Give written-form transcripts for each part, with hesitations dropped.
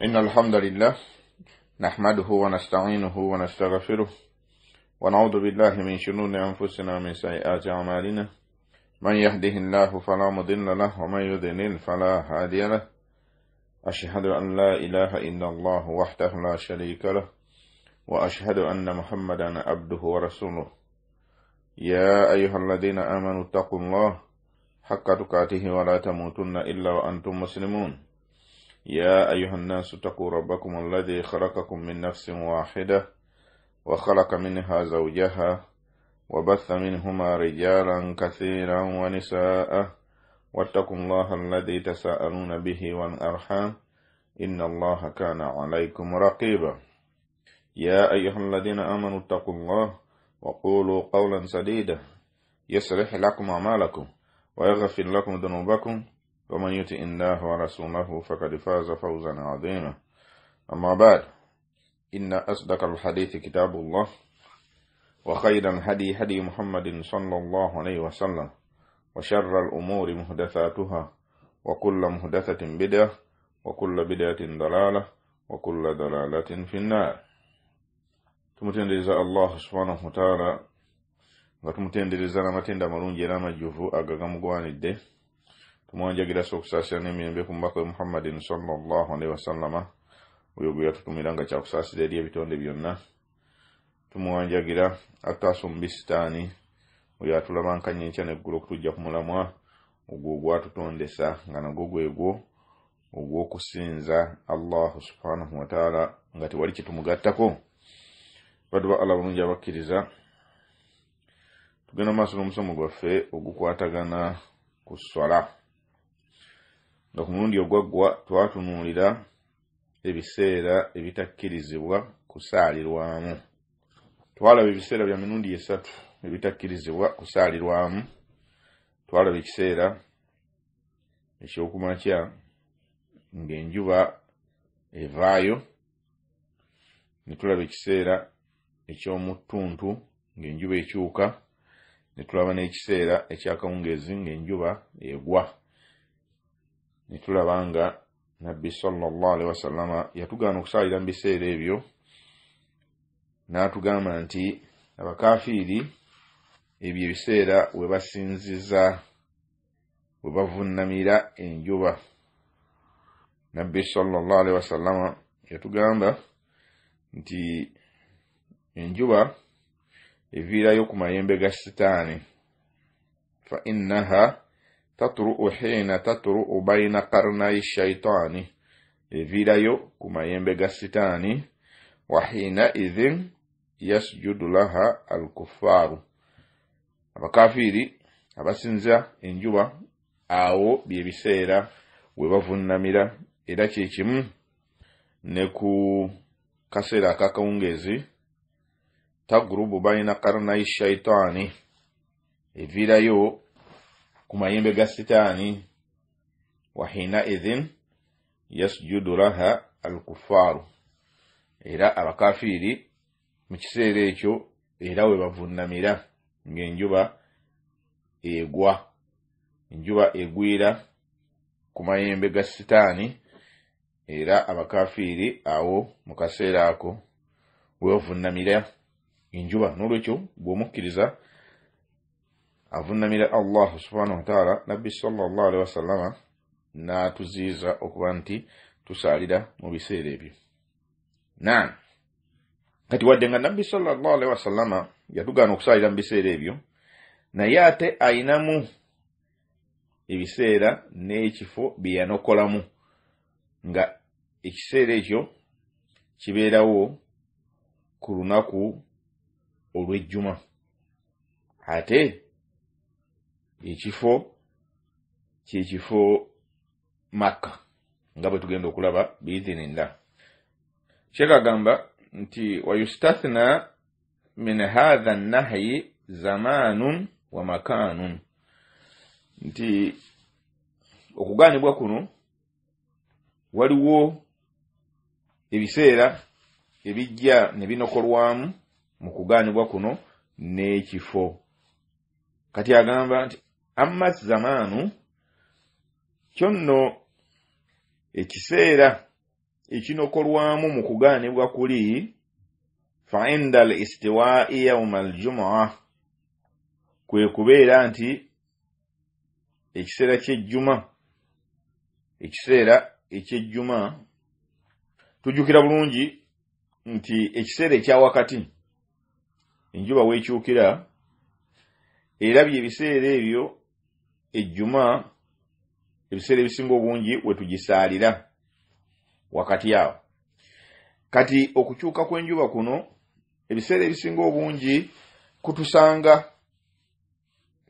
إن الحمد لله نحمده ونستعينه ونستغفره ونعوذ بالله من شرور أنفسنا ومن سيئات أعمالنا من يهده الله فلا مضل له ومن يضلل فلا هادي له أشهد أن لا إله إلا الله وحده لا شريك له وأشهد أن محمدا عبده ورسوله يا أيها الذين آمنوا اتقوا الله حق تقاته ولا تموتن إلا وأنتم مسلمون يا أيها الناس اتقوا ربكم الذي خلقكم من نفس واحدة وخلق منها زوجها وبث منهما رجالا كثيرا ونساء واتقوا الله الذي تساءلون به والأرحام إن الله كان عليكم رقيبا يا أيها الذين آمنوا اتقوا الله وقولوا قولا سديدا يصلح لكم أعمالكم ويغفر لكم ذنوبكم ومن يطع الله ورسوله فقد فاز فوزا عظيما أما بعد إن أصدق الحديث كتاب الله وخير الهدي هدي محمد صلى الله عليه وسلم وشر الأمور محدثاتها وكل محدثة بدعة وكل بدعة ضلالة وكل ضلالة في النار. Tumutendereza Allah subhanahu wa ta'ala nga tumutendereza n'amatendo amalungi era amajjuvu agagamugwanidde. Tumwanjagira okusaasira n'emirembe ku mubaka we Muhammadin sallallahu alaihi wasallama, oyo gwe yatutumira nga kyakusaasira eri ebitonde byonna. Tumuwanjagira ataasa omubisitaani, oyo atulabankanya enkya n'eggulo okutujja ku mulamwa ogwo ogwatutondesa, nga nagwo gwegwo ogw'okusinza Allah subhanahu wa ta'ala nga tewali kye tumugattako. Baddu ba Allah bulungi abakkiriza, tugenda maaso n'omusomo gwaffe ogukwatagana ku swala. Nga ku mulundi ogwaggwa twatunuulira ebiseera ebitakkirizibwa kusaalirwamu. Twalaba ebiseera bya mirundi esatu ebitakkirizibwa kusaalirwamu. Twalaba ekiseera ekyokumakya ng'enjuba evaayo, ne tulaba ekiseera eky'omuttuntu ng'enjuba ekyuka, ne tulaba n'ekiseera ekyakawungeezi ng'enjuba egwa. Ne tulaba nga Nabbi sallallahu alaihi wasallama yatugaana okusaalira mu biseera ebyo, n'atugamba nti abakafiiri ebyo ebiseera we basinziza, we bavunnamira enjuba. Nabbi sallallahu alaihi wasallama yatugamba nti enjuba eviirayo ku mayembe ga sitaani, fa innaha tatru'u hina tatru'u bayna qarnayi shaitaani, eviirayo ku mayembe ga sitaani, wa hina idhin yasjudu laha alkuffaaru, abakafiiri abasinza enjuba awo bye biseera we bavunnamira. Era kye kimu ne ku kaseera akakawungeezi, tagrubu bayna qarnayi shaitaani, eviirayo ku mayembe ga sitaani, wa hina idhin yasjudu laha alkuffaaru, era abakafiiri mu kiseera ekyo era we bavunnamira ng'enjuba egwa, enjuba egwira ku mayembe ga sitaani, era abakafiiri awo mu kaseera ako we bavunnamira enjuba. N'olwekyo bw'omukkiriza avunnamira Allah subhanahu wa ta'ala, Nabbi sallallahu alaihi wasallama n'atuziiza okuba nti tusaalira mu biseera ebyo. Naam, kati wadde nga Nabbi sallallahu alaihi wasallama yatugaana okusaalira mu biseera ebyo, naye ate ayinamu ebiseera n'ekifo bye yanokolamu, nga ekiseera ekyo kibeerawo ku lunaku olw'ejjuma, ate ekifo kyekifo Makka, nga bwe tugenda okulaba biidhinillah. Sheikh agamba nti wayustathna min hadha nahyi zamanun wa makanun, nti okugaanibwa kuno waliwo ebiseera ebijja ne binokolwamu mu kugaanibwa kuno n'ekifo. Kati agamba nti amma zamaanu, kyonno ekiseera Ekinokolwamu mu kugaanibwa kuli fa inda al-istiwa'i yawm al-jum'ah, kwe kubeera nti ekiseera ky'ejjuma, ekiseera eky'ejjuma tujjukira bulungi nti ekiseera ekya wakati enjuba weekyukira, era bye biseera ebyo ejjuma ebiseera ebisinga obungi we tugisaalira wakati awo. Kati okukyuka kw'enjuba kuno ebiseera ebisinga obungi kutusanga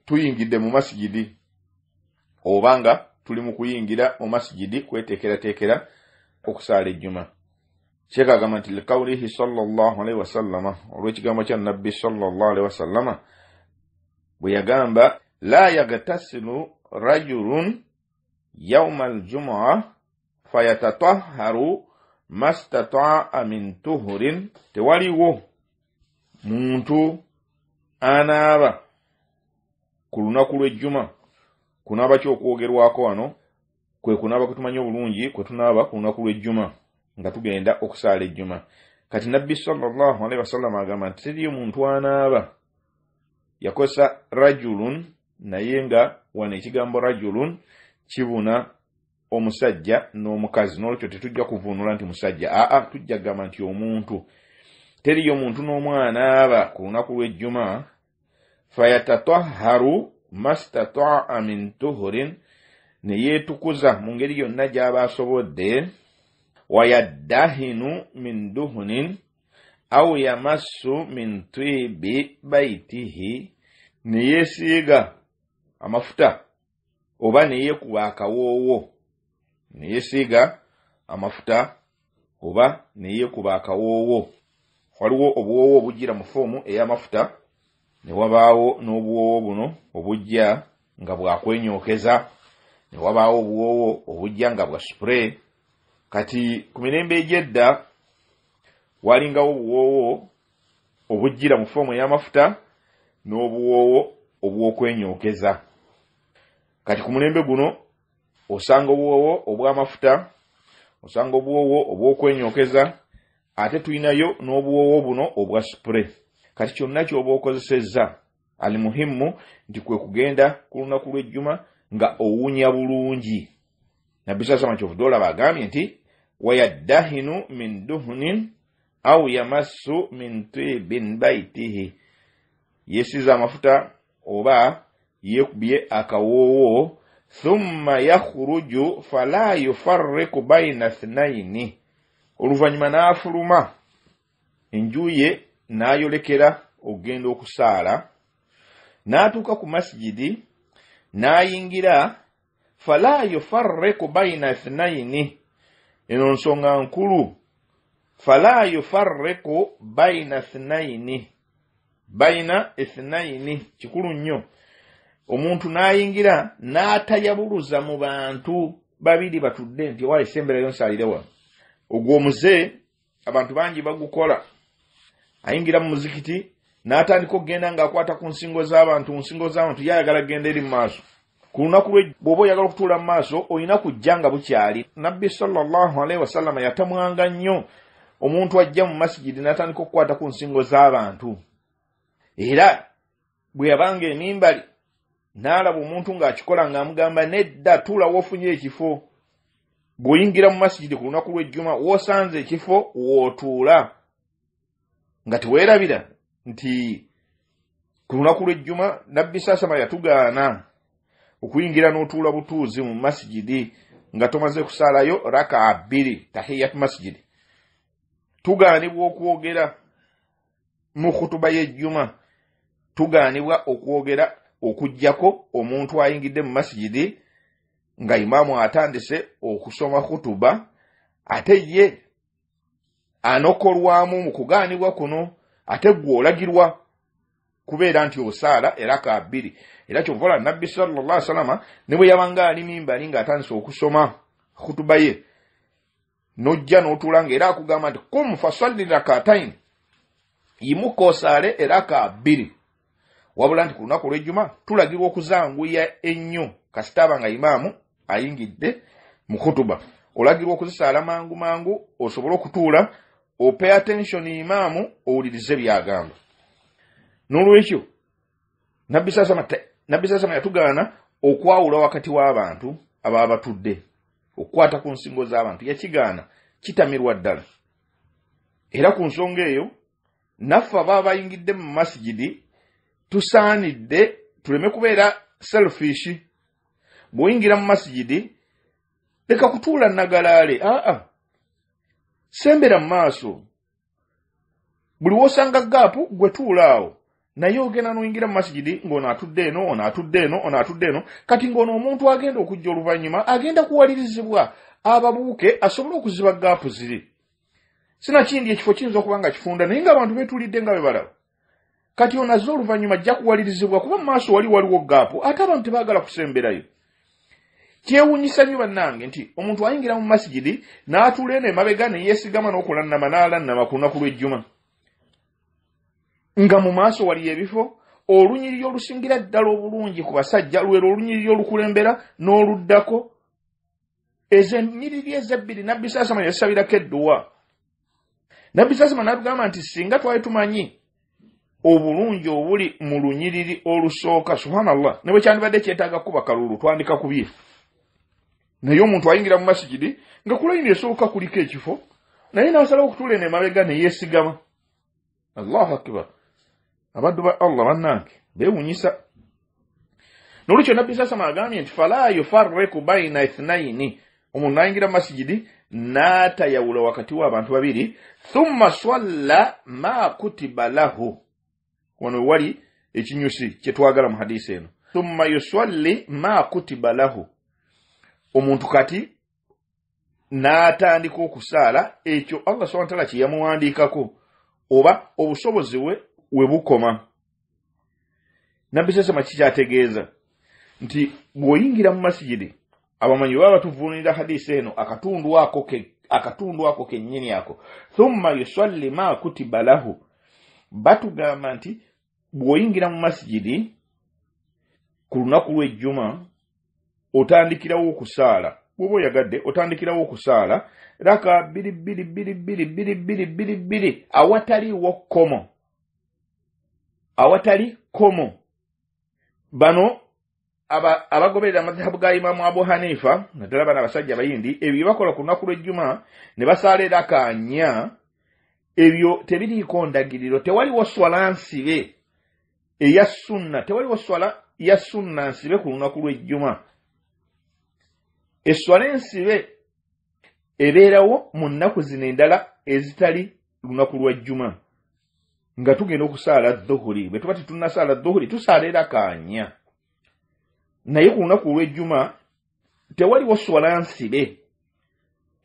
tuyingidde mu masigidi oba nga tuli mu kuyingira mu masigidi kweteekerateekera okusaala ejjuma. Sheikh agamba nti liqawlihi sallallahu alaihi wasallama, olw'ekigambo kya Nabbi sallallahu alaihi wasallama bwe yagamba la yagtasilu rajulun yawma aljumua fayatatahharu mastataa min tuhurin, tewaliwo muntu anaaba ku lunaku lw'ejjuma. Kunaaba ki okwogerwako wano? Kwe kunaaba kwe tumanyi obulungi kwe tunaaba ku lunaku lw'ejjuma nga tugenda okusaala ejjuma. Kati Nabbi sallallahu alaihi wasallam agamba nti teriyo muntu anaaba, yakozesa rajulun, naye nga wano ekigambo rajulun kibuna omusajja n'omukazi, n'olwekyo tetujja kuvuunula nti musajja, aa tujja kugamba nti omuntu. Teriyo muntu n'omu anaaba ku lunaku lw'ejjuma fayatatahharu mastataa min tuhurin, ne yeetukuza mu ngeri yonna gy'aba asobodde, wayaddahinu min duhunin aw yamassu min tibi baitihi, ne yeesiiga amafuta oba ne yeekuba akawoowo, ne yeesiiga amafuta oba ne yeekuba akawoowo. Waliwo obuwoowo obujjira mu foomu ey'amafuta, ne wabaawo n'obuwoowo buno obujja nga bwakwenyookeza, ne wabaawo obuwoowo obujja nga bwa spray. Kati ku mirembe egy'edda walingawo obuwoowo obujjira mu foomu ey'amafuta n'obuwoowo obw'okwenyookeza. Kati ku mulembe guno osanga obuwoowo obw'amafuta, osanga obuwoowo obw'okwenyookeza, ate tulinayo n'obuwoowo buno obwa spray. Kati kyonna ky'oba okozesezza, alimuhimu nti kwe kugenda ku lunaku lw'ejjuma nga owunya bulungi. Nabbi sallallahu alayhi wasallam bagambye nti wayaddahinu min duhunin aw yamassu min tibin baitihi, yeesiiza amafuta oba yeekubye akawoowo, thumma yakhruju fala yufarriqu bayna ithnaini, oluvannyuma n'afuluma enju ye n'ayolekera okugenda okusaala, n'atuuka ku masigidi n'ayingira, fala yufarriqu bayna ithnaini, eno nsonga nkulu, fala yufarriqu bayna ithnaini, bayna ithnaini kikulu nnyo. Omuntu n'ayingira n'atayabuluza mu bantu babiri batudde nti wale semberayo nsaalire wano. Ogwo omuze abantu bangi bagukola, ayingira mu muzikiti n'atandika okugenda ng'akwata ku nsingo z'abantu, nsingo z'abantu, yayagala kugenda eri mu maaso. Ku lunaku lwe bw'oba oyagala okutuula mu maaso olina kujja nga bukyali. Nabbi sallallahu alaihi wasallam yatamwanga nnyo omuntu ajja mu masigidi n'atandika okukwata ku nsingo z'abantu. Era bwe yabanga emimbali n'alaba omuntu ng'akikola ng'amugamba nedda, tuula w'ofunye ekifo. Bw'oyingira mu masigidi ku lunaku lw'ejjuma w'osanze ekifo w'otuula, nga teweerabira nti ku lunaku lw'ejjuma Nabbi sallallahu yatugaana okuyingira n'otuula butuuzi mu masigidi nga tomaze kusaalayo raka bbiri tahiyat masjid. Tugaanibwa okwogera mu khutuba y'ejjuma, tugaanibwa okwogera okuggyako omuntu ayingidde mu masigidi nga imaamu atandise okusoma khutuba, ate ye anokolwamu mu kugaanibwa kuno, ate ggwe olagirwa kubeera nti osaala eraka bbiri. Era kyova olaba Nabbi sallallahu alaihi wasallam ne bwe yabanga ali mimbali ng'atandise okusoma khutuba ye, n'ojja n'otuula ng'era akugamba nti kum fasalli rakataini, yimuka osaale eraka bbiri. Wabula nti ku lunaku lw'ejjuma tulagirwa okuzanguya ennyo kasita aba nga imaamu ayingidde mu khutuba. Olagirwa okuzisaala mangu mangu osobole okutuula opay attention imaamu owulirize by'agamba. N'olwekyo Nabbi Sasama yatugaana okwawula wakati w'abantu ababa batudde, okukwata ku nsingo z'abantu yakigaana, kitamirwa ddala. Era ku nsonga eyo naffe ababa bayingidde mu masigidi tusaanidde tuleme kubeera selfish. Bw'oyingira mu masigidi leka kutuula nagalaale, aa sembera mu maaso, buli w'osanga gaapu gwe tuula awo. Naye ogenda n'oyingira mu masigidi ng'ono atudde eno, ono atudde eno, ono atudde eno. Kati ng'ono omuntu agenda okujja oluvannyuma agenda kuwalirizibwa ababuuke asobole okuziba gaapu ziri. Sinakindi ekifo kiyinza okuba nga kifunda naye ng'abantu beetuulidde nga bwe balaba. Kati ono azze oluvannyuma ajja kuwalirizibwa kuba mu maaso wali waliwo gaapu ate abantu tebaagala kusemberayo. Kyewuunyisa nnyo bannange nti omuntu ayingira mu masigidi n'atuula eno emabega ne yeesigama n'okulannama n'alannama ku lunaku lw'ejjuma, nga mu maaso waliyo ebifo. Olunyiriri olusingira ddala obulungi ku basajja lwero olunyiriri olukulembera n'oluddako. Ezo ennyiriri ezebbiri Nabbi Sasama yasabirako edduwa. Nabbi Sasama n'atugamba nti singa twali tumanyi obulungi obuli mu lunyiriri olusooka, subhanallah, ne bwe kyandibadde kyetaaga kuba kalulu twandika kubye. Naye omuntu ayingira mu masigidi nga ku layini esooka kuliko ekifo, naye n'asalawo okutuula eno emabega ne yeesigama. Allahu akbar! Abaddu ba Allah bannange beewuunyisa. N'olwekyo Nabbi Sasama agambye nti fala yufarriku baina ithnaini, omuntu n'ayingira mu masigidi n'atayawula wakati w'abantu babiri. Thumma swalla ma kutiba lahu, wano wali ekinyusi kye twagala mu hadisi eno. Thumma yusalli ma kutiba lahu, omuntu kati n'atandika okusaala ekyo Allah subhanahu wa ta'ala kye yamuwandiikako oba obusobozi we bukoma. Nabbi Sasama kikyategeeza nti bw'oyingira mu masigidi, abamanyi baba batuvuunira hadisi eno akatundu ako kennyini ako, thumma yusalli ma kutiba lahu, batugamba nti bw'oyingira mu masigidi ku lunaku lw'ejjuma otandikirawo okusaala. Bw'oba oyagadde otandikirawo okusaala raka bbiri bbiri bbiri bbiri bbiri bbiri bbiri bbiri awataliwo kkomo, awatali kkomo. Bano abagoberera amadhahabu ga Imaamu Abu Hanifa naddala bano abasajja abayindi, ebyo bye bakola ku lunaku lw'ejjuma ne basaala eraka nnya, ebyo tebiriiko ndagiriro. Tewaliwo swala nsibe eya sunna, tewaliwo swala ya sunna nsibe ku lunaku lw'ejjuma. Esswala ensibe ebeerawo mu nnaku zino endala ezitali lunaku lwa jjuma, nga tugenda okusaala dhuhuri. Bwe tuba tetunnasaala dhuhuri tusaala eraka nnya, naye ku lunaku olw'ejjuma tewaliwo swala nsibe.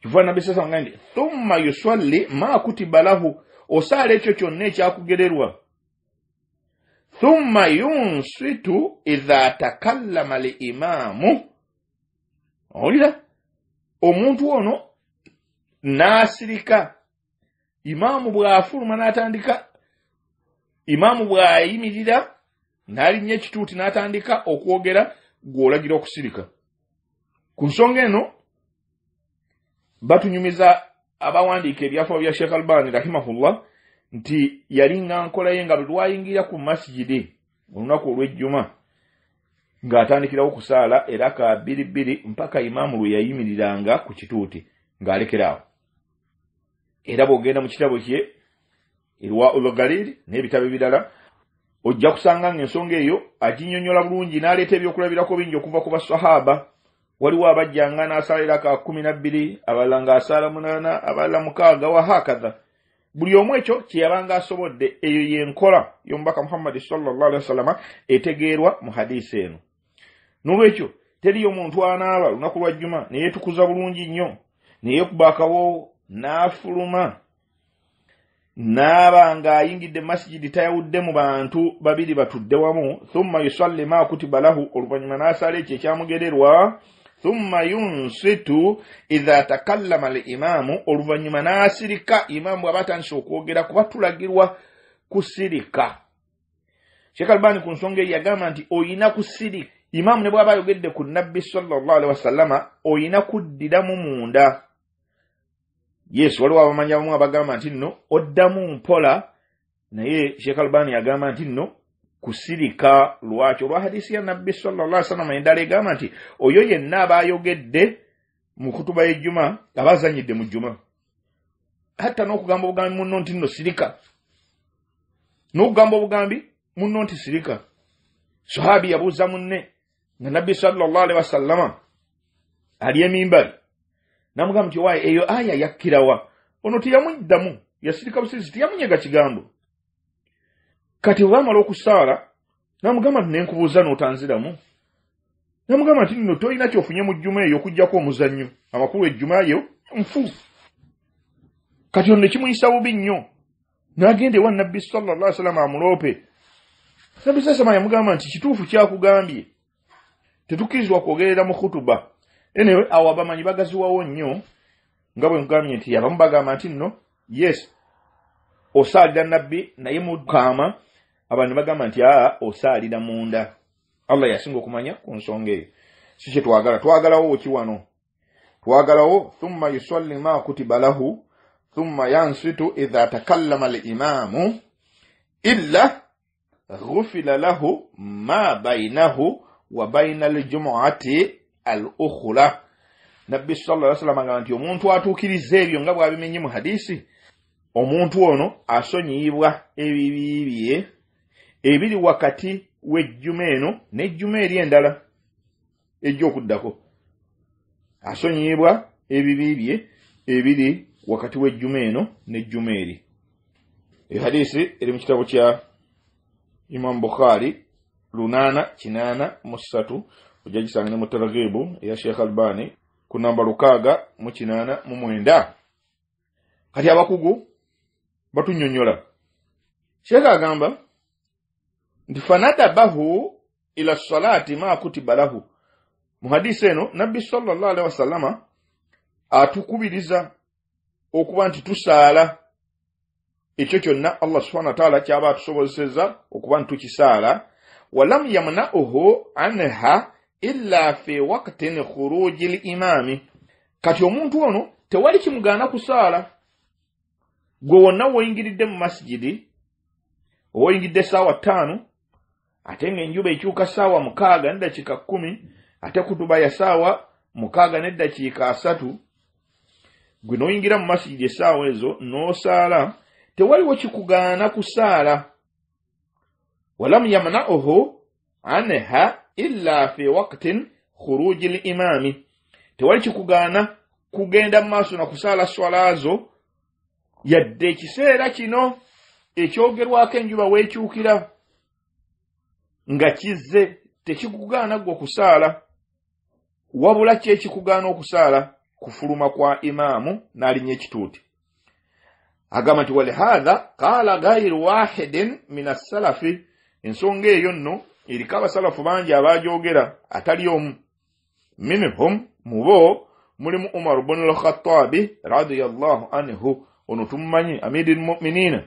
Kiva Nabbi Sasama nga nti thumma yusalli ma kutiba lahu, osaala ekyo kyonna ekyakugererwa. Thumma yunsitu idha takallama li imaamu, owulira omuntu ono n'asirika. Imaamu bw'afuluma n'atandika, imaamu bw'ayimirira n'alinnya ekituuti n'atandika okwogera, gw'olagira okusirika. Ku nsonga eno batunyumiza abawandiika ebyafaayo bya Sheikh Albani rahimahullah nti yalinga nkola ye nga bwe lwayingira ku masigidi olunaku olw'ejjuma ng'atandikirawo okusaala eraka bbiri bbiri mpaka imaamu lwe yayimiriranga ku kituuti ng'alekeraawo. Era bw'ogenda mu kitabo kye Irwaul Ghalil n'ebitabo ebirala ojja kusanga ng'ensonga eyo aginnyonnyola bulungi n'aleeta ebyokulabirako bingi okuva ku basahaba. Waliwo abajjanga n'asaala eraka 12, abalala ng'asaala 8, abalala 6, wahakadha. Buli omu ekyo kye yabanga asobodde. Eyo y'enkola y'omubaka Muhammadi sallallahu alaihi wasallama etegeerwa mu hadisi eno. N'olwekyo teriyo muntu anaaba lunaku lwa jjuma ne yeetukuza bulungi nnyo, ne yeekuba akawoowo n'afuluma n'aba ng'ayingidde masigidi tayawudde mu bantu babiri batudde wamu. Thumma yusalli ma kutiba lahu, oluvannyuma n'asaala ekyo ekyamugererwa. Thumma yunsitu idha takallama al imaamu, oluvannyuma n'asirika imaamu bw'aba atandise okwogera, kuba tulagirwa kusirika. Sheikh Albani ku nsonga eyo yagamba nti oyina kusirika. Imaamu ne bw'aba ayogedde ku Nabbi sallallahu alaihi wasallama oyina kuddiramu munda. Yes, waliwo abamanyi abamu abagamba nti nno oddamu mpola, naye Sheikh Albani agamba nti nno kusirika. Lwaki? Olwa hadisi ya Nabbi sallallahu alaihi wasallam endala egamba nti oyo yenna aba ayogedde mu kutuba y'ejjuma aba azannyidde mu jjuma. Hatta n'okugamba obugambi munno nti nno sirika, n'okugamba obugambi munno nti sirika. Sahabi yabuuza munne nga Nabbi sallallahu alaihi wasallama ali emimbali, namugamba nti waaye eyo aya yakkirawa? Ono teyamuddamu, yasirika busirisi, teyamunyega kigambo. Kati bwe bamala okusaala namugamba nti nenkubuuza n'otanziramu. Namugamba nti nno tolina kyofunye mu jjuma eyo okuggyako omuzannyo, amakulu ejjuma eyo nfu. Kati ono ne kimuyisa bubi nnyo, n'agenda ewa Nabbi sallallahu alaihi wasallam amuloope. Nabbi sallallahu yamugamba nti kituufu kyakugambye, tetukkirizibwa kwogerera mu khutuba. Anyway, awo abamanyi bagaziwawo nnyo, nga bwe nkugambye nti abamu bagamba nti nno yes osaalira Nabbi naye mukaama, abantu bagamba nti aa osaalira munda. Allah yasinga okumanya ku nsonga eyo, si kye twagala. Twagalawo ki wano? Twagalawo thumma yusalli ma kutiba lahu thumma yansitu idha takallama al-imamu illa ghufila lahu ma bainahu wa baina al-jumu'ati al-ukhra. Nabbi sallallahu alaihi wasallam agamba nti omuntu atuukiriza ebyo nga bw'abimenye mu hadisi, omuntu ono asonyiyibwa ebibi bye ebiri wakati w'ejjuma eno n'ejjuma eri endala ejja okuddako. Asonyiyibwa ebibi bye ebiri wakati w'ejjuma eno n'ejjuma eri. Eyo hadisi eri mu kitabo kya Imam Bukhari 883, ojja gisanga ne mu Targhibu eya Sheikh Albani ku namba 689. Kati abakugu batunyonyola. Sheikh agamba nti fanadabahu ila salati ma kutiba lahu. Mu hadisi eno Nabbi sallallahu alaihi wasallama atukubiriza okuba nti tusaala ekyo kyonna Allah subhanahu wa ta'ala kyaba atusobozesezza okuba nti tukisaala. Walam yamna'uhu anha illa fi waqtin khuruji al-imami. Kati omuntu ono tewali kimugaana kusaala. Gwe wonna woyingiridde mu masjidi, owoyingidde 5:00, ate ng'enjuba ekyuka 6:10, ate kutuba ya 6:30, gwe n'oyingira mu masjidi essaawa ezo n'osaala, tewaliwo kikugaana kusaala. Walam yamna'uhu anha illa fi waqtin khuruji al-imami, tewali kikugaana kugenda mu maaso na kusaala swala zo yadde ekiseera kino ekyogerwako enjuba weekyukira nga kizze, tekikugaana ggwe okusaala. Wabula ki ekikugaana okusaala? Kufuluma kwa imaamu n'alinnya ekituuti. Agamba nti walihadha qaala ghairu wahidin min assalafi, ensonga eyo nno eriko abasalafu bangi abaajogera atali omu. Minhum, mubo mulimu Umar ibn al-Khattabi radiyallahu anhu, ono tumumanyi amirul mu'minina.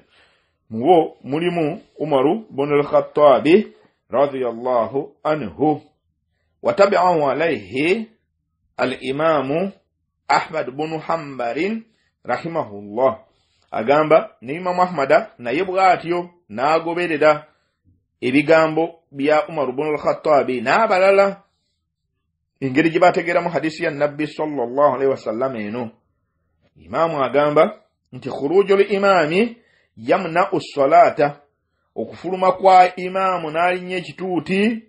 Mubo mulimu Umar ibn al-Khattabi radiyallahu anhu, watabi'ahu alayhi al-imamu Ahmad ibn Hanbal rahimahullah. Agamba ne Imamu Ahmada naye bw'atyo n'agoberera ebigambo bya Umar ibn al-Khattabi n'abalala, engeri gye bategeeramu hadisi ya Nabbi sallallahu alaihi wasallam eno. Imaamu agamba nti khurujul imaami yamna'u salata, okufuluma kwa imaamu n'alinnya ekituuti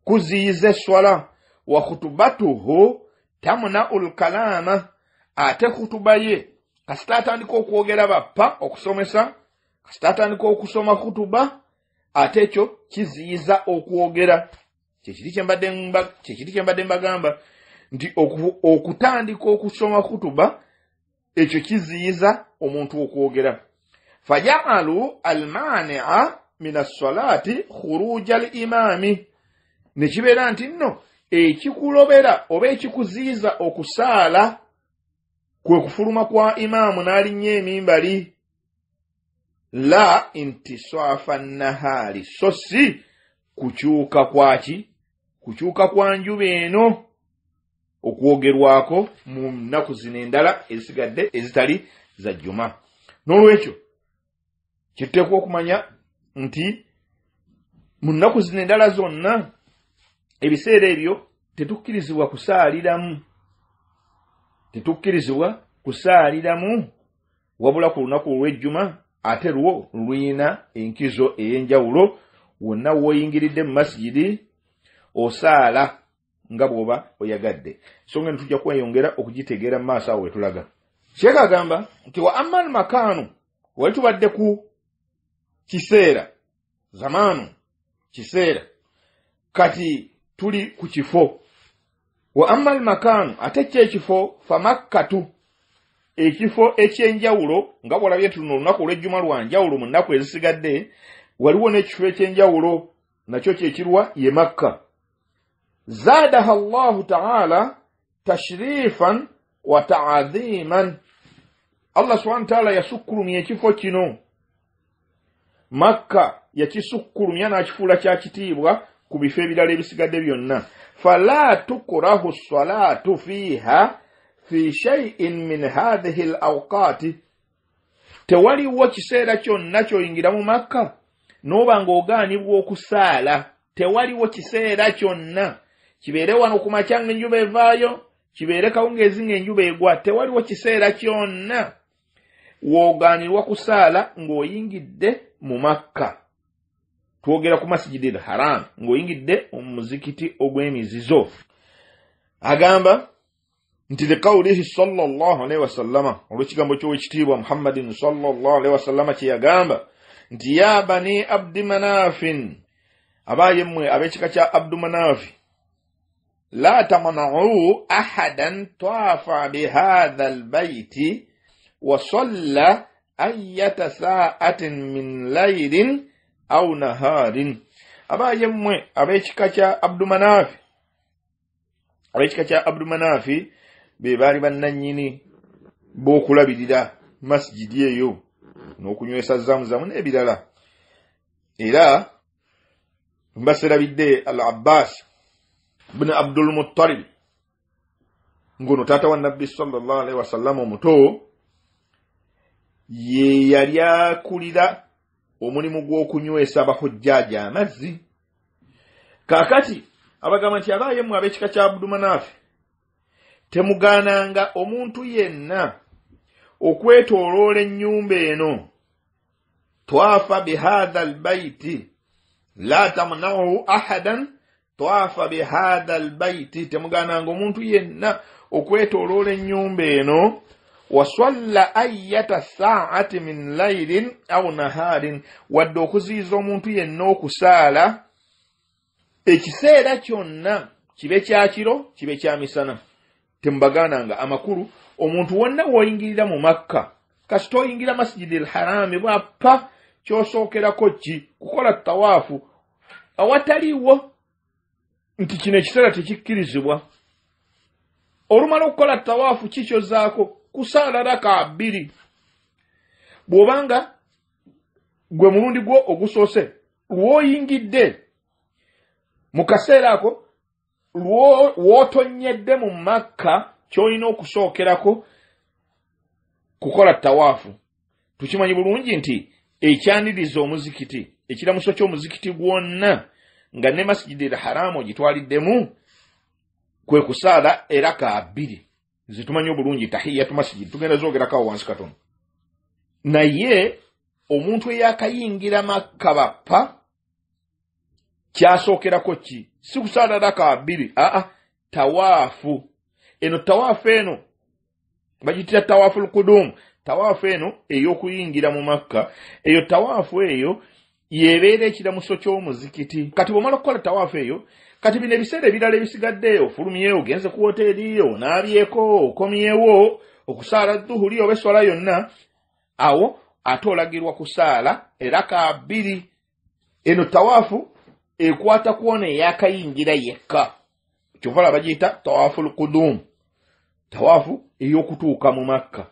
kuziyiza esswala. Wa khutubatuhu tamna'u lkalama, ate khutuba ye kasita atandika okwogera bappa okusomesa, kasita atandika okusoma khutuba, ate ekyo kiziyiza okwogera. Kyekiri kyembadde mbagamba nti okutandika okusoma khutuba ekyo kiziyiza omuntu okwogera. Faja'alu almani'a min as-salati khuruja al-imami, ne kibeera nti nno ekikulobera oba ekikuziyiza okusaala kwe kufuluma kwa imaamu n'alinnya emimbali. La intisafa nahari, so si kukyuka kwaki Kukyuka kwa njuba eno okwogerwako mu nnaku zino endala ezisigadde ezitali za jjuma. N'olwekyo kituteekwa okumanya nti mu nnaku zino endala zonna ebiseera ebyo tetukkirizibwa kusaaliramu, tetukkirizibwa kusaaliramu, wabula ku lunaku olw'ejjuma ate lwo lulina enkizo ey'enjawulo. Wonna w'oyingiridde mu masigidi osaala nga bw'oba oyagadde. Ensonga eno tujja kweyongera okugitegeera mu maaso awo we tulaga. Sheikh agamba nti wa amma al-makaanu, wali tubadde ku kiseera, zamaanu kiseera, kati tuli ku kifo. Wa amma al-makaanu, ate kyo ekifo, famakkatu, ekifo ekyenjawulo nga bw'olabye nti luno olunaku olw'ejjuma lwa njawulo mu nnaku ezisigadde, waliwo n'ekifo ekyenjawulo nakyo kyekirwa ye Makka. Zaadaha Allahu ta'ala tashrifan wa ta'adhiman, Allah subhanahu wa ta'ala yasukkulumya ekifo kino Makka, yakisukkulumya n'akifuula kya kitiibwa ku bifo ebirala ebisigadde byonna. Fala tukrahu salatu fiha fi shay'in min hadhihi al-awqati, tewaliwo kiseera kyonna ky'oyingira mu Makka n'oba ng'ogaanibwa okusaala. Tewaliwo kiseera kyonna, kibeere wano ku makya ng'enjuba evaayo, kibeere kawungeezi ng'enjuba egwa, tewaliwo kiseera kyonna w'ogaanirwa kusaala ng'oyingidde mu Makka. Twogera ku Masjidil Haram, ng'oyingidde omuzikiti ogw'emizizo. Agamba nti liqawlihi sallallahu alaihi wasallama, olw'ekigambo ky'owekitiibwa Muhammadin sallallahu alaihi wasallama kye yagamba nti ya bani Abdi Manafin, abaaye mmwe ab'ekika kya Abdu Manafi, la tamna'u ahadan tawafa bihadha albayti wa salla ayyata sa'atin min laylin aw naharin. Abaaye mmwe ab'ekika kya Abdu Manafi, ab'ekika kya Abdu Manafi be baali bannannyini b'okulabirira masjidi eyo n'okunywesa Zamzamu n'ebirala. Era mbaserabidde Al-Abbas bin Abdul Muttalib, ng'ono taata wa Nabbi sallallahu alaihi wasallam omuto, ye yali akulira omulimu gw'okunywesa abahujjaaji amazzi. Kaakati abagamba nti abaaye mmwe ab'ekika kya Abdu Manafi, temugaananga omuntu yenna okwetooloola ennyumba eno. Twafa bihadha albayti la tamna'u ahadan twafa bihadha albayti, temugaananga omuntu yenna okwetooloola ennyumba eno. Wasalla ayyata sa'ati min laylin aw naharin, wadde okuziyiza omuntu yenna okusaala ekiseera kyonna, kibe kya kiro kibe kya misana, temubagaananga. Amakulu, omuntu wonna w'oyingirira mu Makka, kasita oyingira Masjidil Harami bwappa, ky'osookerako ki? Kukola tawaafu. Awataliwo nti kino ekiseera tekikkirizibwa. Olumala okukola tawaafu kikyozaako kusaala raka bbiri. Bw'obanga gwe mulundi gwo ogusoose lw'oyingidde mu kaseera ako w'otonnyedde mu Makka, ky'olina okusookerako kukola tawaafu. Tukimanyi bulungi nti ekyaniriza omuzikiti, ekiramuso ky'omuzikiti gwonna nga ne Masjidil Haram ogitwaliddemu, kwe kusaala eraka bbiri zetumanyi obulungi tahiyatu masjid, tugenda zoogerako awo wansi katono. Naye omuntu eyakayingira Makka bappa, kyasookerako ki? Si kusaala raka bbiri, aa, tawaafu. Eno tawaafu eno bagiyita tawaafu al-qudum, tawaafu eno ey'okuyingira mu Makka. Eyo tawaafu eyo yebeera ekiramuso ky'omuzikiti. Kati bw'omala okukola tawaafu eyo, kati bino ebiseera ebirala ebisigadde, ofulumyewo, ogenze ku woteeri, onaabyeko, okomyewo okusaala duhuri oba esswala yonna, awo ate olagirwa kusaala eraka bbiri. Eno tawaafu ekwata kwona eyakayingira yekka, kyova laba bagiyita tawaafu al-qudum, tawaafu ey'okutuuka mu Makka.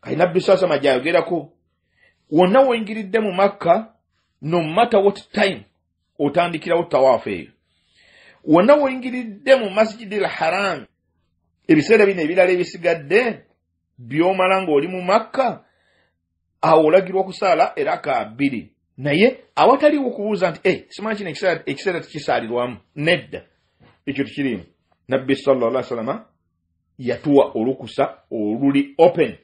Kati Nabbi sallallahu alayhi wasallam gy'ayogerako, wonna w'oyingiridde mu Makka, no matter what time, otandikirawo tawaafu eyo. Wonna woyingiridde mu Masjidi al Haram, ebiseera bino ebirala ebisigadde by'omala ng'oli mu Makka, awo olagirwa okusaala eraka 2. Naye awataliwo kubuuza nti simanyi kino ekiseera tekisaalirwamu, nedda, ekyo tekiriimu. Nabbi sallallahu alaihi wasallam yatuwa olukusa oluli open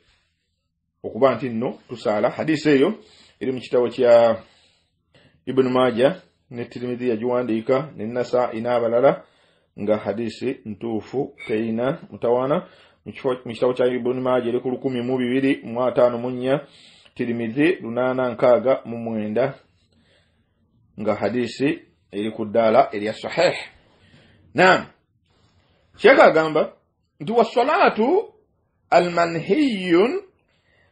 okuba nti nno tusaala. Hadisi eyo eri mu kitabo kya Ibn Majah ne Tirmidhi yagiwandiika ne Nasa'i n'abalala, nga hadisi ntuufu teyina mutawaana. Mu kitabo kya Ibn Majah eri ku 1254, Tirmidhi 869, nga hadisi eri ku ddaala erya sahih. Naam, Sheikh agamba nti wassalatu almanhiyun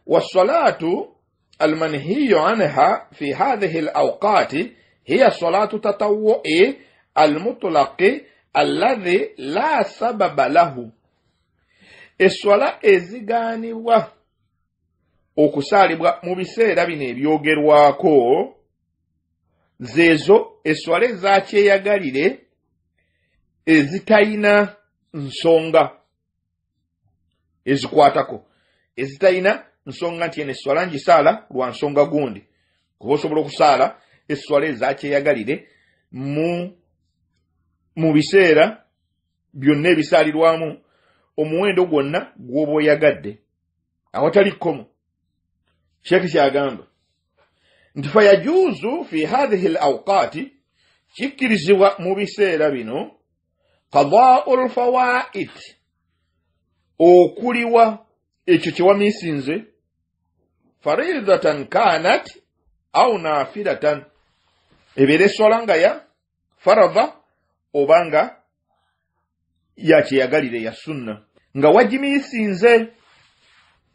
wassalatu almanhiyu anha fi hadhihi alawqati hiya salatu tatawwu'i almutlaqi alladhi la sababa lahu. Esswala ezigaanibwa okusaalibwa mu biseera bino ebyogerwako zeezo esswala ezakyeyagalire ezitayina nsonga ezikwatako, ezitayina nsonga nti eno esswala ngisaala lwa nsonga gundi, kuba osobola okusaala esswala ezakyeyagalire mu biseera byonna ebisaalirwamu omuwendo gwonna gw'oba oyagadde awatali kkomo. Sheikh kyagamba nti fayajuuzu fi hadhihi al-awqati, kikkirizibwa mu biseera bino qadaa'u al-fawaid, okuliwa ekyo kye wamisinze, faridatan kanat au nafilatan, ebeera esswala nga ya faradha oba nga yakyeyagalire ya sunna, nga wagimisinze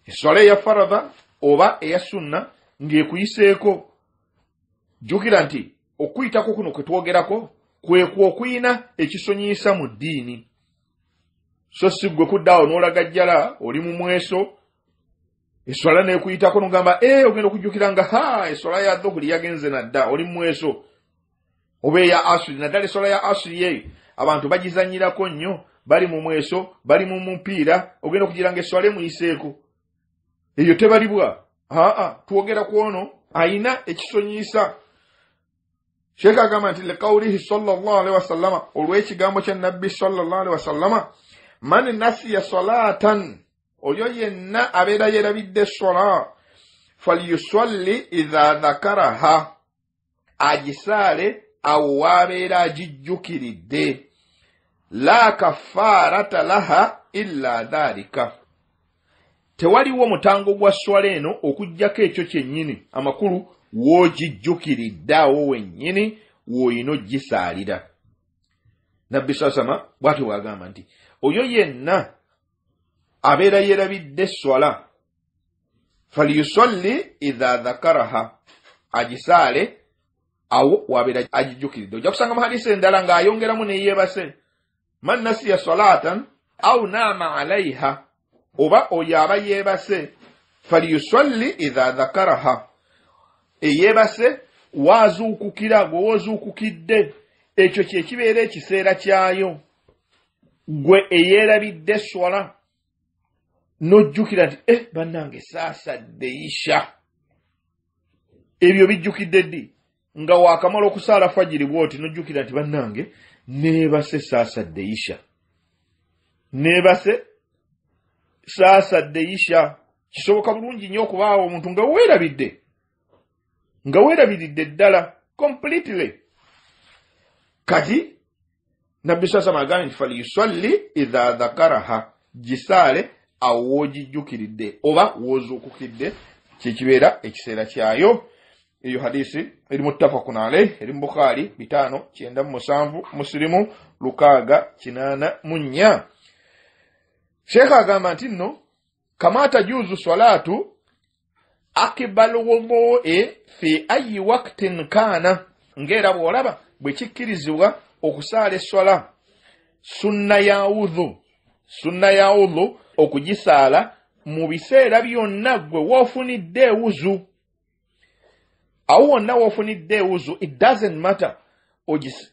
esswala eya faradha oba eya sunna ng'ekuyiseeko. Jjukira nti okuyitako kuno kwe twogerako kwekwo okuyina ekisonyiyisa mu ddiini, so si ggwe kuddaawo n'olagajjala oli mu mweso esswala n'ekuyitako n'ogamba ogenda okujjukira nga ha esswala ya dhuhuri yagenze nadda, oli mu mweso, oba eya asuri, naddala esswala ya asuri eyo abantu bagizannyirako nnyo, bali mu mweso, bali mu mupiira, ogenda okugira nga esswala emuyiseeko, eyo tebalibwa. Aa, twogera ku ono ayina ekisonyiyisa. Sheikh agamba nti liqawlihi sallallahu alaihi wasallama, olw'ekigambo kya Nabbi sallallahu alaihi wasallama, man nasiya salatan, oyo yenna abeera yeerabidde swala, falyusalli idha dhakaraha, agisaale awo waabeera agijjukiridde, la kafaarata laha illa dhalika, tewaliwo mutango gwa swala eno okuggyako ekyo kyennyini. Amakulu w'ogijjukiridde awo wennyini w'olina ogisaalira. Nabbi sasama bw'atyo bw'agamba nti oyo yenna abeera yeerabidde swala falyusalli idha dhakaraha, agisaale awo wabeera agijjukiridde. Ojja kusanga mu hadisi endala ng'ayongeramu neyeebase, man nasiya salatan au naama alaiha, oba oyo aba yeebase, falyusalli idha dhakaraha, eyeebase waazuukukira, gwe woozuukukidde, ekyo kye kibeera ekiseera kyayo. Gwe eyeerabidde swala n'ojjukira nti bannange saasadde isha, ebyo bijjukidde ddi? Nga waakamala okusaala fajiri bw'oti n'ojjukira nti bannange neebase saasadde isha, neebase saasadde isha. Kisoboka bulungi nnyo okubaawo omuntu nga weerabidde, nga weerabiridde ddala completely. Kati Nabbi sasama agambye nti falyusalli idha dhakaraha, gisaale awo w'ogijjukiridde oba w'ozuukukidde, kyekibeera ekiseera kyayo. Eyo hadisi eri muttafaqun alayh, eri mu Bukhari 597, Muslimu 684. Sheikh agamba nti nno kama tajuzu salatu akibal wudu'i fi ayi waqtin kana, ng'era bw'olaba bwe kikkirizibwa okusaala esswala sunna ya wudhu, sunna ya wudhu okugisaala mu biseera byonna gwe woofunidde ewuzu, awo wonna woofunidde ewuzu, it doesn't matter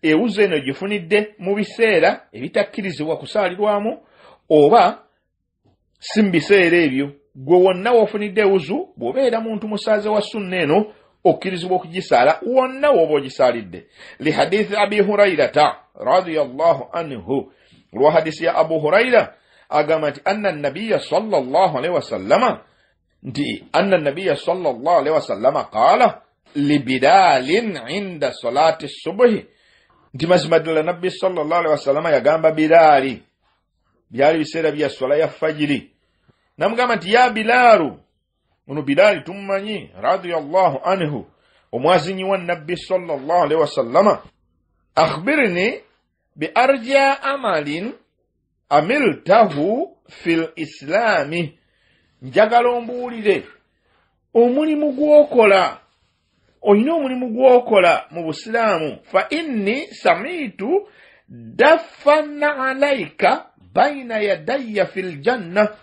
ewuzu eno ogifunidde mu biseera ebitakkirizibwa kusaalirwamu oba si mu biseera ebyo. Gwe wonna w'ofunidde ewuzu, bw'obeera muntu musaaze wa sunna eno, okkirizibwa okugisaala wonna w'oba ogisaalidde. Lihadithi Abi Hurairata radiyallahu anhu, olwa hadisi ya Abu Huraira agamba nti anna nabiya sallallahu alaihi wasallama, nti anna nabiya sallallahu alaihi wasallama qaala libilalin inda salati subuhi, nti mazima ddala Nabbi sallallahu alaihi wasallama yagamba Bilaali, byali biseera bya swala ya fajiri, namugamba nti ya Bilaalu. Ono Bilaali tumumanyi radiyallahu anhu, omwazinyi wa Nabbi sallallahu alaihi wasallama, akhbirni bi arja amalin amiltahu fil islami, njagala ombuulire omulimu gw'okola, olina omulimu gw'okola mu busiraamu. Fa inni samitu daffana alaika baina yadayya fil janna,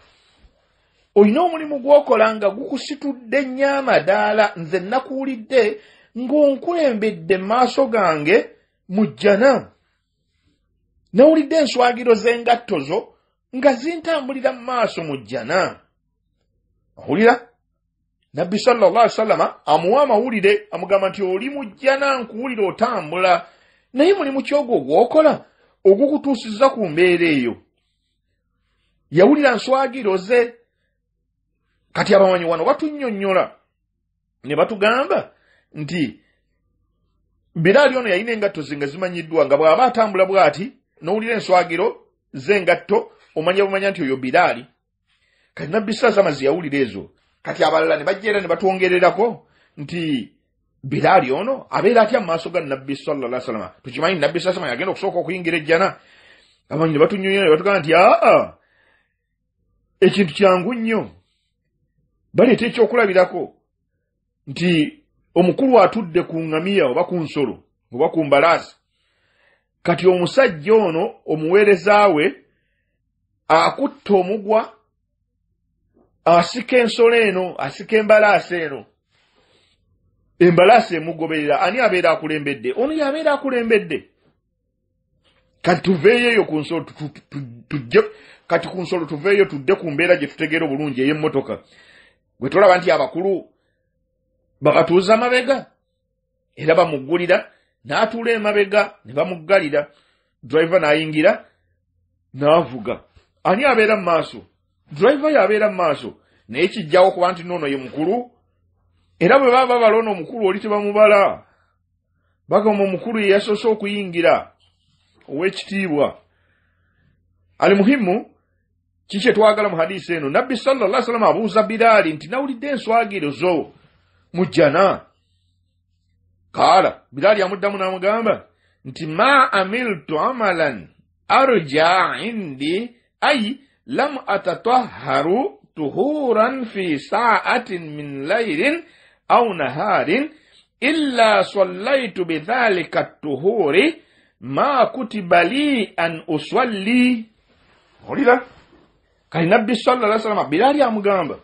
olina omulimu gw'okola nga gukusitudde nnyo amadaala, nze nakuwulidde ng'onkulembedde mu maaso gange mu jjana, nawulidde enswagiro z'engatto zo nga zintambulira mu maaso mu jjana. Owulira Nabbi sallallahu alaihi wasallama amuwa amawulire, amugamba nti oli mu jjana, nkuwulira otambula, naye mulimu kyogwo gw'okola ogukutuusizza ku mbeera eyo. Yawulira nswagiro ze. Kati abamanyi wano batunnyonnyola ne batugamba nti Bilaali ono yalina engatto ze nga zimanyiddwa, nga bw'aba atambula bw'ati n'owulira enswagiro z'engatto omanya bumanya nti oyo Bilaali. Kati Nabbi sallallahu alaihi wasallam yawulira ezo. Kati abalala ne bajja era ne batwongererako nti Bilaali ono abeera atya mu maaso ga Nabbi sallallahu alaihi wasallam? Tukimanyi Nabbi sallallahu alaihi wasallam yagenda okusooka okuyingira ejjana. Abamanyi ne batunnyonnyola ne batugamba nti aa, ekintu kyangu nnyo. Baleeta ekyokulabirako nti omukulu atudde ku ŋŋamiya oba ku nsolo oba ku mbalaasi, kati omusajja ono omuweereza we akutta omugwa, asika ensolo eno, asika embalaasi eno, embalaasi emugoberera. Ani abeera akulembedde? Ono y'abeera akulembedde. Kati tuveeyo eyo ku nsolo, tujje kati ku nsolo tuveeyo tudde ku mbeera gye tutegeera obulungi ey'emmotoka. Gwe tolaba nti abakulu babatuuza mabega era bamuggulira, n'atuula emabega ne bamuggalira, driver n'ayingira n'avuga. Ani abeera mu maaso? Driver y'abeera mu maaso. Naye kijjawo kuba nti noono ye mukulu, era bwe baba babala ono omukulu oli tebamubala, bagamba omukulu ye yasoose okuyingira ow'ekitiibwa. Alimuhimu kiki twagala mu hadisi eno? Nabbi sallallahu alaihi wasallam abuuza Bilaali nti nawulidde enswagiro zo mu jjana. Qaala, Bilaali amuddamu n'amugamba nti ma amiltu amalan arja indi ay lam atatahharu tuhuran fi sa'atin min layrin aw naharin illa sallaytu bidhalika tuhuri ma kutiba li an usalli. Owulira? Kati Nabbi sallallahu alaihi wasallam Bilaali amugamba,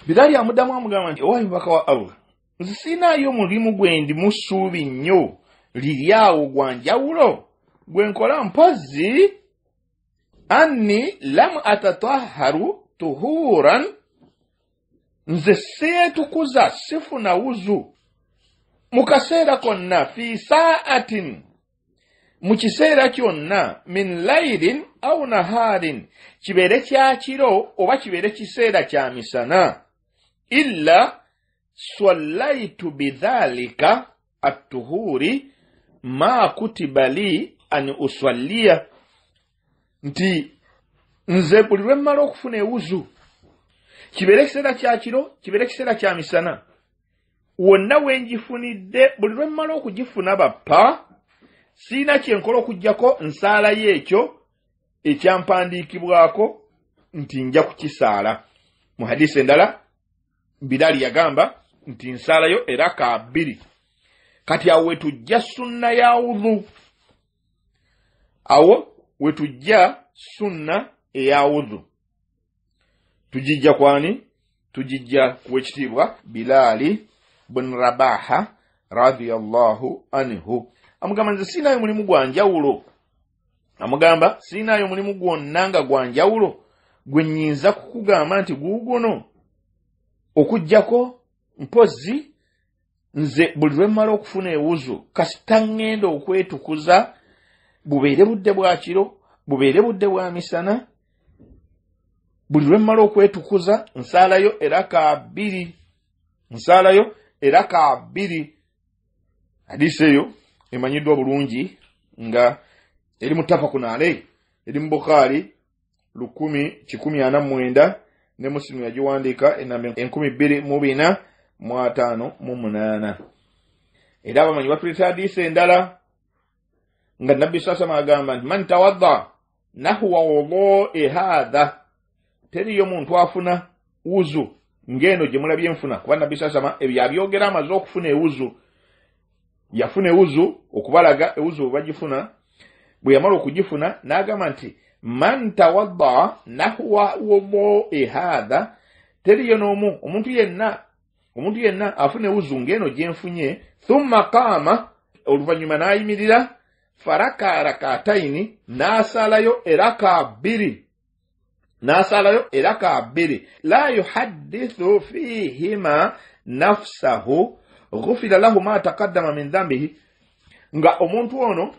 Bilaali amuddamu amugamba nti owayi mubaka wa Allah, nze siinaayo mulimu gwe ndi mu ssuubi nnyo liri awo gwa njawulo gwe nkola, mpozzi anni lam atatahharu tuhuran, nze seetukuza sifuna wuzu mu kaseera konna, fi sa'atin, mu kiseera kyonna, min layrin aw naharin, kibeere kya kiro oba kibeere kiseera kya misana, illa swallaitu bidhalika atuhuri ma kutiba li an usalliya, nti nze buli lwe mmala okufuna ewuzu, kibeere kiseera kya kiro, kibeere kiseera kya misana, wonna we ngifunidde, buli lwe mmala okugifuna bappa, siina kye nkola okuggyako nsaalayo ekyo ekyampandiikibwako nti nja kukisaala. Mu hadisi endala Bilaali yagamba nti nsaalayo eraka 2. Kati awo wetujja sunna ya wudhu, awo wetujja sunna eya wudhu. Tugijja kwani? Tugijja kuwekitiibwa Bilaali bun Rabaha radiyallahu anhu. Amugamba nze siinaayo mulimu gwa njawulo, amugamba siinaayo mulimu gwonna nga gwa njawulo gwe nnyinza kukugamba nti guuguno, okuggyako mpozzi nze buli lwe mmala okufuna ewuzu kasita ŋŋenda okwetukuza, bubeere budde bwa kiro, bubeere budde bwa misana, buli lwe mmala okwetukuza nsaalayo eraka bbiri, nsaalayo eraka bbiri. Hadisi eyo emanyiddwa bulungi nga eri muttafaqun alayhi, eri mu Bukhari 1149 ne Muslim yagiwandiika enamba 2458. Era abamanyi batuleeta hadisi endala nga Nabbi sasama agamba nti man tawadda nahwa wudui hadha, teriyo muntu afuna wuzu ng'eno gye mulabye nfuna, kuba Nabbi sasama ebyo abyogera amaze okufuna ewuzu. Yafuna ewuzu okubalaga ewuzu bwe bagifuna, bwe yamala okugifuna n'agamba nti man tawadda nahwa wudui hadha, teriyo n'omu omuntu yenna afuna ewuzu ng'eno gye nfunye, thumma qaama, oluvannyuma n'ayimirira, faraka rakataini, n'asaalayo eraka bbiri, n'asaalayo eraka bbiri, la yuhaddithu fihima nafsahu ghufira lahu ma taqaddama min dhanbihi, nga omuntu ono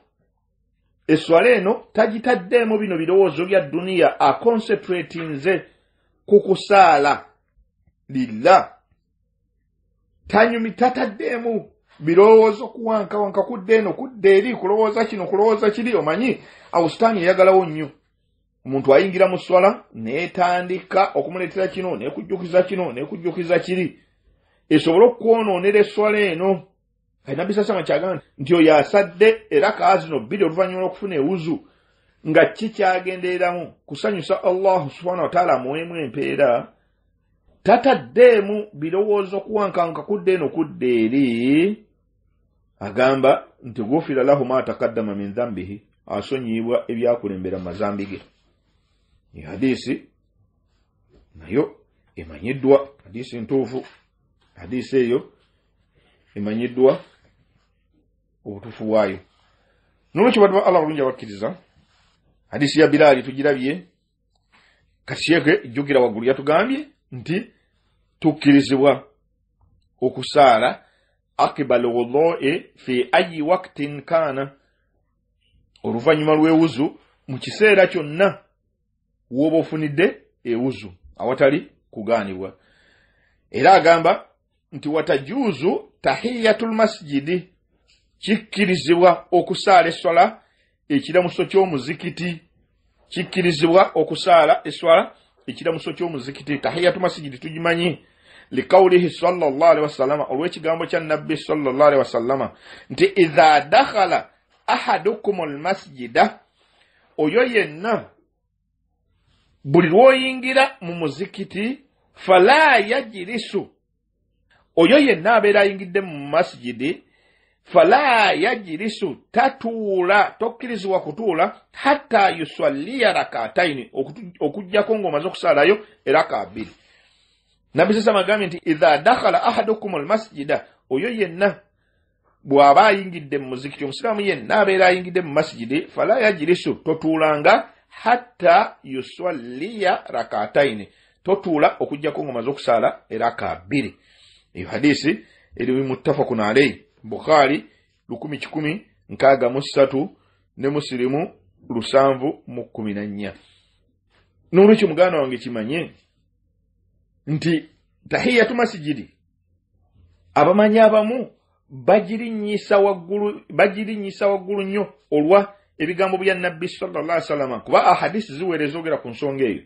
esswala eno tagitaddeemu bino birowoozo bya duniya, aconcentratinze ku kusaala lillah, tanyumi tataddeemu birowoozo kuwankawanka kudda eno kudda eri, kulowooza kino kulowooza kiri. Omanyi awo sitaani eyagalawo nnyo omuntu ayingira mu swala n'etandika okumuleetera kino n'ekujjukiza kino n'ekujjukiza kiri, esobole okwonoonera esswala eno. Kati Nabbi sasama kyagamba nti oyo asadde eraka zino bbiri oluvannyuma lw'okufuna ewuzu nga kikyagendereramu kusanyusa Allahu subhanahu wa ta'ala amuweemu empeera, tataddeemu birowoozo kuwankanka kudda eno kudda eri, agamba nti gufira lahu ma taqaddama min dhanbihi, asonyiyibwa ebyakulembera mu mazambi ge. Hadisi nayo emanyiddwa, hadisi ntuufu, hadisi eyo emanyiddwa obutuufu bwayo. Nolwekyo baddu ba Allah bulungi abakkiriza, hadisi ya Bilaali tugirabye. Kati sheeke jjukira waggulu yatugambye nti tukkirizibwa okusaala akiba lwudui fi ayi waktin kaana, oluvannyuma lw'ewuzu mu kiseera kyonna w'oba ofunidde ewuzu awatali kugaanibwa. Era agamba nti watajuuzu tahiyatul masjidi, kikkirizibwa okusaala esswala ekiramuso ky'omuzikiti, kikkirizibwa okusaala esswala ekiramuso ky'omuzikiti. Tahiyatu masjidi tugimanyi, likawulihi sallallahu alaihi wasallama, olw'ekigambo kya Nabbi sallallahu alaihi wasallama nti idha dakhala ahadukumul masjida, oyo yenna buli lw'oyingira mu muzikiti, fala yajlisu, oyo yenna abeera ayingidde mu masjidi, fala yajlisu, tatuula, tokkirizibwa kutuula, hatta yusalliya rakataini, okuggyako ng'omaze okusaalayo eraka bbiri. Nabbi sasama agambye nti idha dakhala ahadukum almasjida, oyo yenna bw'aba ayingidde mu muzikiti, omusiraamu yenna abeera ayingidde mu masjidi, fala yajlisu, totuulanga, hatta yusalliya rakataini, totuula okuggyako ng'omaze okusaala eraka bbiri. Eyo hadisi eri muttafaqun alayhi, Bukhari 1163 ne Muslimu 714. Nolwekyo muganda wange kimanye nti tahiyatu masjidi abamanyi abamu bagirinnyisa waggulu nnyo olwa ebigambo bya Nabbi sallallahu alaihi wasallam, kuba ahadisi ziwera ezoogera ku nsonga eyo.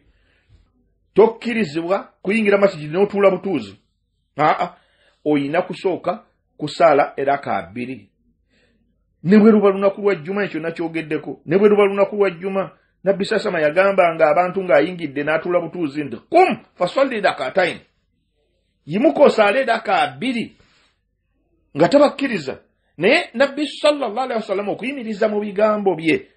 Tokkirizibwa kuyingira masjidi n'otuula butuuzi, aa oyina kusooka kusaala eraka bbiri. Ne bwe luba lunaku lwa Jjuma, ekyo nakyogeddeko, ne bwe luba lunaku lwa Jjuma, Nabbi sasama yagambanga abantu ng'ayingidde n'atuula butuuzi nti kum fasalli rakataini, yimuka osaale eraka bbiri, nga tabakkiriza. Naye Nabbi sallallahu alaihi wasallam okuyimiriza mu bigambo bye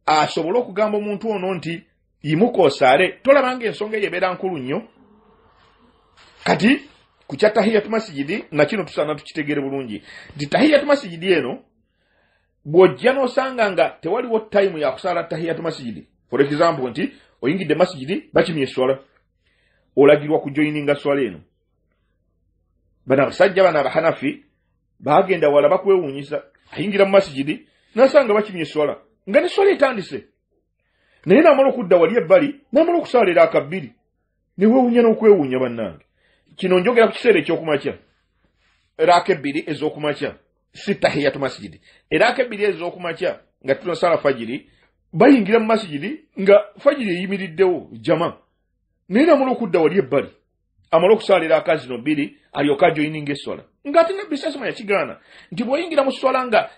asobole okugamba omuntu ono nti yimuka osaale, tolabanga ensonga eyo ebeera nkulu nnyo. Kati ku kya tahiyatu masjidi nakino tusaana tukitegeere bulungi nti tahiyatu masjidi eno Bw'ojja n'osanga nga tewaliwo tayimu ya kusaala tahiyatu masijidi, for example nti oyingidde masijidi bakimye esswala, olagirwa kujoyininga swala eno. Bano abasajja bano Abahanafi bagenda wala bakwewuunyisa, ayingira mu masijidi n'asanga bakimye esswala nga ne swala etandise, naye n'amala okudda wali ebbali n'amala okusaala era akabbiri, ne weewuunya n'okwewuunya. Bannange, kino njogera ku kiseera ekyokumakya, eraaka ebbiri ez'okumakya, si tahiyatu masijidi, eraaka ebbiri ez'okumakya nga tunasaala fajiri, bayingira mu masijidi nga fajiri eyimiriddewo jama, naye n'amala okudda wali ebbali amala okusaala eraaka zino bbiri alyoke ajoyininga esswala, ng'ate Nabbi sasima yakigaana nti bw'oyingira mu swala nga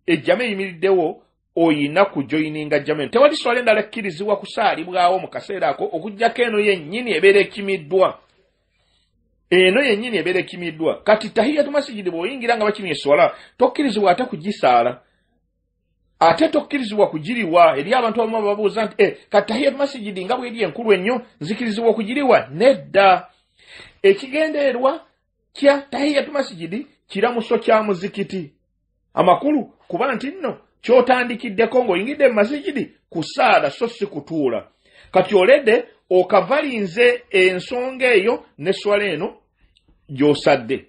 ejjama eyimiriddewo oyina kujoyininga jama eno. Tewali swala endala ekkirizibwa kusaalibwawo mu kaseera ako okuggyako eno yennyini ebeera ekimiddwa, eno yennyini ebeera ekimiddwa. Kati tahiyatu masijidi bw'oyingira nga bakimye esswala tokkirizibwa ate kugisaala, ate tokkirizibwa kugiriwa. Eri abantu abamu babuuza nti kati tahiyatu masijidi nga bw'eri enkulu ennyo nzikirizibwa okugiriwa? Nedda. Ekigendererwa kya tahiyatu masijidi kiramuso kya muzikiti, amakulu kuba nti nno kyotandikiddeko ng'oyingidde mu masijidi kusaala so si kutuula. Kati oledde okavalinze ensonga eyo n'esswala eno gy'osadde,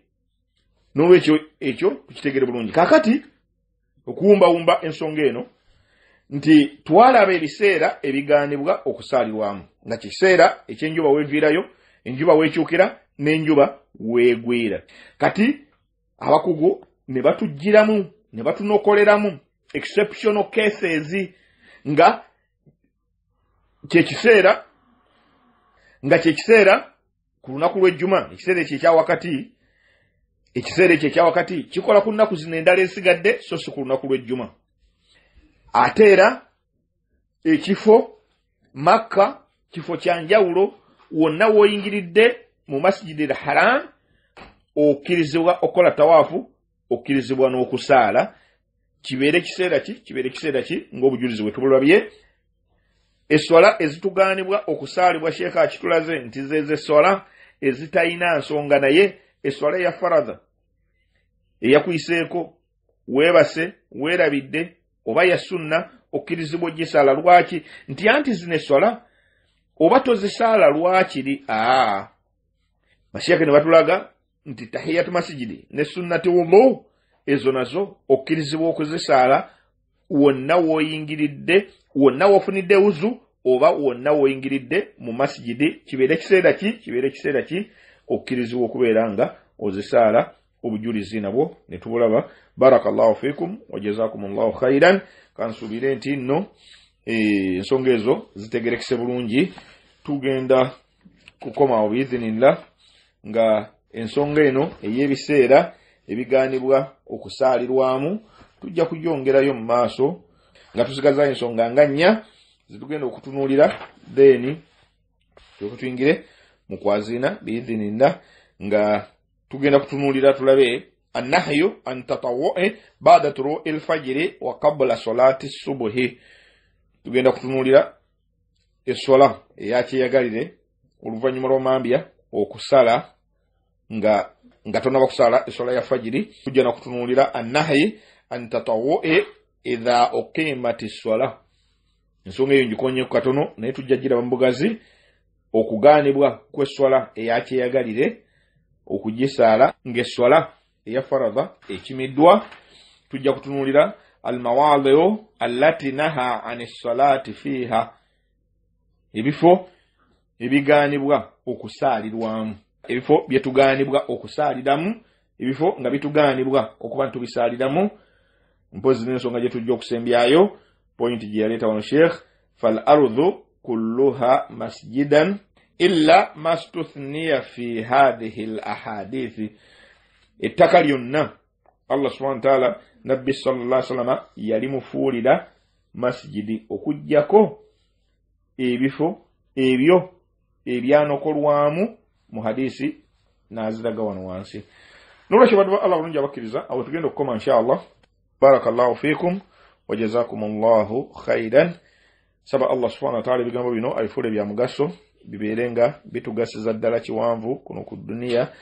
n'olwekyo ekyo tukitegere bulungi. Kaakati okuwumbawumba ensonga eno nti twalaba ebiseera ebigaanibwa okusaalirwamu, nga kiseera ekyenjuba weeviirayo, enjuba weekyukira, n'enjuba weegwira. Kati abakugu ne batuggyiramu ne batunokoleramu exceptional cases, nga kyekiseera ku lunaku lw'ejjuma, ekiseera ekyo ekyawakati, ekiseera ekyo ekyawakati kikola ku nnaku zino endala esigadde so si ku lunaku lw'ejjuma. Ate era ekifo Makka kifo kya njawulo, wonna w'oyingiridde mu Masjidi al Haram okkirizibwa okukola tawaafu, okkirizibwa n'okusaala. Kibeere kiseera ki? Kibeere kiseera ki ng'obujulizi bwe tubulabye. Esswala ezitugaanibwa okusaalibwa Sheekh akitulaze nti zezo esswala ezitalina nsonga, naye esswala eya faradha eyakuyiseeko, weebase, weerabidde, oba ya sunna, okkirizibwa ogisaala. Lwaki? Nti anti zino esswala oba tozisaala lwakiri. Masheekhe ne batulaga nti tahiyatu masijidi ne sunnati wudu ezo nazo okkirizibwa okuzisaala wonna w'oyingiridde, wonna w'ofunidde wuzu, oba wonna w'oyingiridde mu masijidi, kibeere kiseera ki? Kibeere kiseera ki okkirizibwa okubeera nga ozisaala. Obujulizi nabwo ne tubulaba. Barakallahu fikum wa jazakumullahu khairan. Kansuubire nti nno ensonga ezo zitegerekese bulungi. Tugenda kukomawo biizinillah nga ensonga eno ey'ebiseera ebigaanibwa okusaalirwamu tujja kugyongerayo mu maaso nga tusigaza ensonga nga nnya zitugenda okutunuulira, then tuyingire mu kwaziina biizinillah nga tugenda kutunuulira tulabe annahyu an tatawwu'i ba'da turu'i al-fajri wa qabla salati subuhi. Tugenda kutunuulira esswala eyakyeyagalire oluvannyuma lw'omambya okusala nga tonaba kusala esswala ya fajiri. Tujja na kutunuulira annahyi an tatawwu'i idha uqimati sswala. Ensonga eyo ngikonyeeko katono, naye tujja giraba mu bugazi, okugaanibwa kw'esswala eyakyeyagalire okugisaala ng'esswala eya faradha ekimiddwa. Tujja kutunuulira almawadhi'u allati naha ani ssalati fiha, ebifo ebigaanibwa okusaalirwamu, ebifo byetugaanibwa okusaaliramu, ebifo nga bitugaanibwa okuba ntubisaaliramu. Mpozi n'ensonga gye tujja okusembyayo, pointi gye yaleeta wano Sheikh, fal ardhu kulluha masjidan illa mastuthniya fi hadhihi al ahadithi. Ettaka lyonna Allah subhanahu wa ta'ala Nabbi sallallahu alaihi wasallam yalimufuulira masjidi, okuggyako ebifo ebyo ebyanokolwamu mu hadisi n'aziraga wano wansi. Nolwekyo bantu ba Allah bulungi abakkiriza, awo tugenda okukoma inshallah. Barakallahu fikum wa jazakumullahu khairan. Saba Allah subhanahu wa ta'ala ebigambo bino abifuule bya mugaso, bibeere nga bitugasiza ddala kiwanvu kuno ku duniya,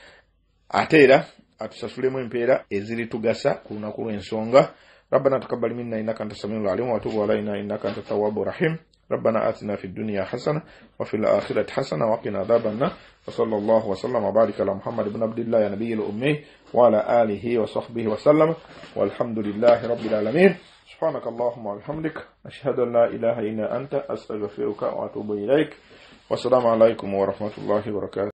ate era atusasulemu empeera eziritugasa ku lunaku lw'ensonga. ربنا تقبل منا إنك أنت السميع العليم وتب علينا إنك أنت التواب الرحيم. ربنا آتنا في الدنيا حسنة وفي الآخرة حسنة وقنا عذاب النار. وصلى الله وسلم وبارك على محمد بن عبد الله نبي الأمي وعلى آله وصحبه وسلم، والحمد لله رب العالمين. سبحانك اللهم وبحمدك، أشهد أن لا إله إلا أنت، أستغفرك وأتوب إليك. والسلام عليكم ورحمة الله وبركاته.